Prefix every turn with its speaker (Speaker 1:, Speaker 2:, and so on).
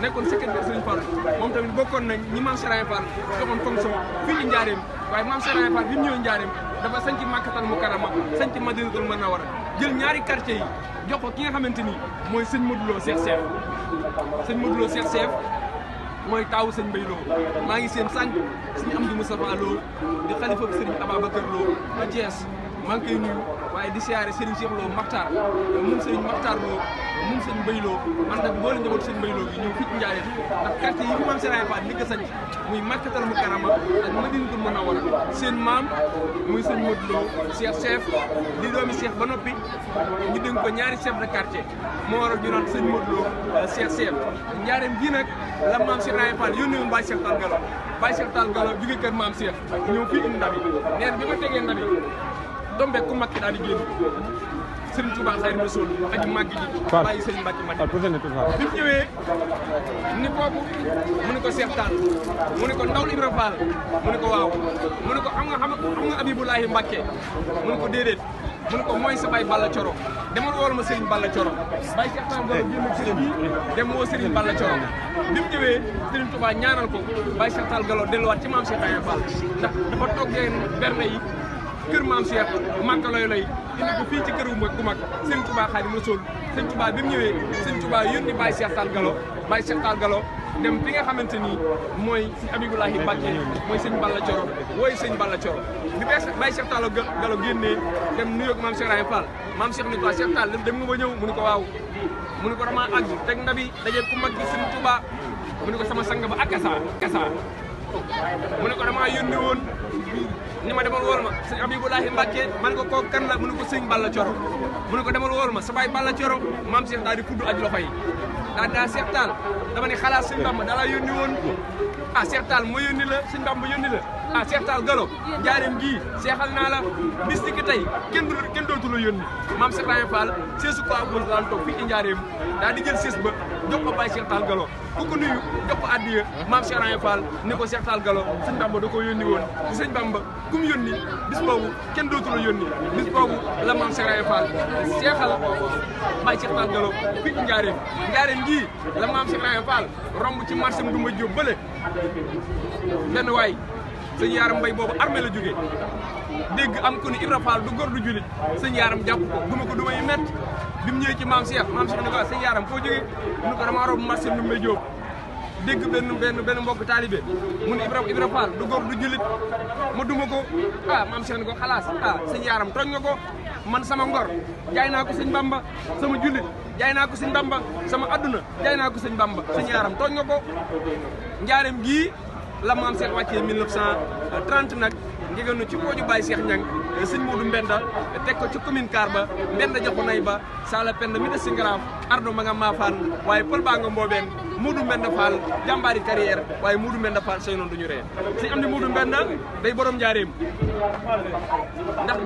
Speaker 1: nekkoon secrétaire Serigne Fall moom tamit bokkoon nañ ñi Mame Cheikh Fall joxoon fonction fii ci Njaareem waaye Mame Cheikh Fall bi mu ñëwee Njaareem dafa sanc Makkatal Mukarrama sanc Madinatul Munawwara jël ñaari quartier yi jox ko ki nga xamante ni mooy sëñ Modou Lo Cheikh Cheikh sëñ Modou Lo Cheikh Cheikh mooy taawu sëñ Mbaye Lo maa ngi seen sànq sëñ Amdi Moustapha Lo di xalifa Serigne Ababacar Lo ba Thiès maa ngi koy nuyu waaye di siyaare Serigne Cheikh Lo Makhtar moom Serigne Makhtar Lo moom sëñ Mbaye Lo ànd ak mboolem njaboot sëñ Mbaye Lo gi ñëw fii ci Njaareem ndax quartier yi fi Mame Cheikh Fall ni ko sanc muy Makkatal Mukarrama ak Madinatul Munawwara seen maam muy sëñ Modou Lo Cheikh Cheikh di doomi Cheikh ba noppi ñu dénk ko ñaari chef de quartier moo waral ñu naan sëñ Modou Lo Cheikh Cheikh Njaareem gi nag la Mame Cheikh Fall yónni woon Baye Cheikh Tall Galo Baye Cheikh Tall Galo jóge kër Mame Cheikh ñëw fii indi ndab yi neen bi ma tegee ndab yi tombe ku makki daal di génn Serigne Touba Xaadimu Rasuul ak màgg ji bàyyi Serigne Mbacke Madina bi mu ñëwee ni kooku mu ne ko Cheikh Tall mu ne ko ndawul Ibra Fall mu ne ko waaw mu ne ko xam nga Abibulahi Mbacke mu ne ko déedéet mu ne ko mooy sa bay Balla Coro demal wool ma Serigne Balla Coro Baye Cheikh Tall Galo génn Serigne bi dem woo Serigne Balla Coro bi mu ñëwee Serigne Touba ñaanal ko Baye Cheikh Tall Galo delluwaat ci Mame Cheikh Fall ndax dafa toggee berne yi kër Mame Cheikh Makka lay indi ko fii ci kër gu mag Serigne Touba Xaadimu Rasuul Serigne Touba bi mu ñëwee Serigne Touba yónni Baye Cheikh Tall Galo Baye Cheikh Tall Galo dem fi nga xamante ni mooy sëñ Abibulahi Mbacke mooy sëñ Balla Coro wooy sëñ Balla Coro bi Baye Cheikh Tall Galo génnee dem nuyoog Mame Cheikh Fall Mame Cheikh ni ko Cheikh Tall dem nga ba ñëw mu ne ko waaw mu ne ko dama àgg teg ndabi daje ku mag gi Serigne Touba mu ne ko sama sang ba akasa mu ne ko dama yónni woon ni ma demal wool ma sëñ Abibulahi Mbacke man ko kooku kan la mu ne ko sëñ Balla Coro mu ne ko demal wool ma sa baay Balla Coro Mame Cheikh daal di fudd aj loxo yi daa Cheikh Tall dama ne xalaat sëñ Bamba daa la yónni woon ah Cheikh Tall moo yónni la sëñ Bamba yónni la ah Cheikh Tall Galo Njaareem gii seexal naa la bis ni ki tey kenn dootu la yónni Mame Cheikh Fall seesu ko abol daan toog fii ci Njaareem daa di jël sees ba jox ko Baye Cheikh Tall Galo ku ko nuyu jox ko addiya Mame Cheikh Fall ni ko Cheikh Tall Galo sëñ Bamba da ko yónni woon di sëñ Bamba ku mu yónni bis boobu kenn dootu la yónni bis boobu la Mame Cheikh Fall seexal Baye Cheikh Tall Galo fii ci Njaareem gii la Mame Cheikh Fall romb ci marché Ndoumbé Diop bële benn waay sëñ Yaaram Mbay boobu armée la jógee dégg am ku ni Ibra Fall du góor du julit sëñ Yaaram jàpp ko duma yu métti bi mu ñëwee ci Mame Cheikh ni ko sëñ Yaaram foo jógee mu ne ko dama romb marché Ndoumbé Diop dégg benn mbokk taalibe mu ne Ibra Fall du góor du julit ma duma ko Mame Cheikh ni ko xalaas sëñ Yaaram tooñ nga ko man sama ngor jaay naa ko sëñ Bamba sama jullit jaay naa ko sëñ Bamba sama adduna jaay naa ko sëñ Bamba sëñ Yaaram tooñ nga ko Njaareem gii la Mame Cheikh wàccee 1930 nag ngegenu ci pooju Baye Cheikh Ñang sëñ Modou Mbenda teg ko ci commune Kar ba Mbenda joxu nay ba sala pend mi de singaraaf ardo ma nga maafaan waaye pël baa nga mboobeen Modou Mbenda Fall jàmbaari carrière waaye Modou Mbenda Fall sey noonu duñu ree sëñ am di Modou Mbenda day borom Njaareem ndax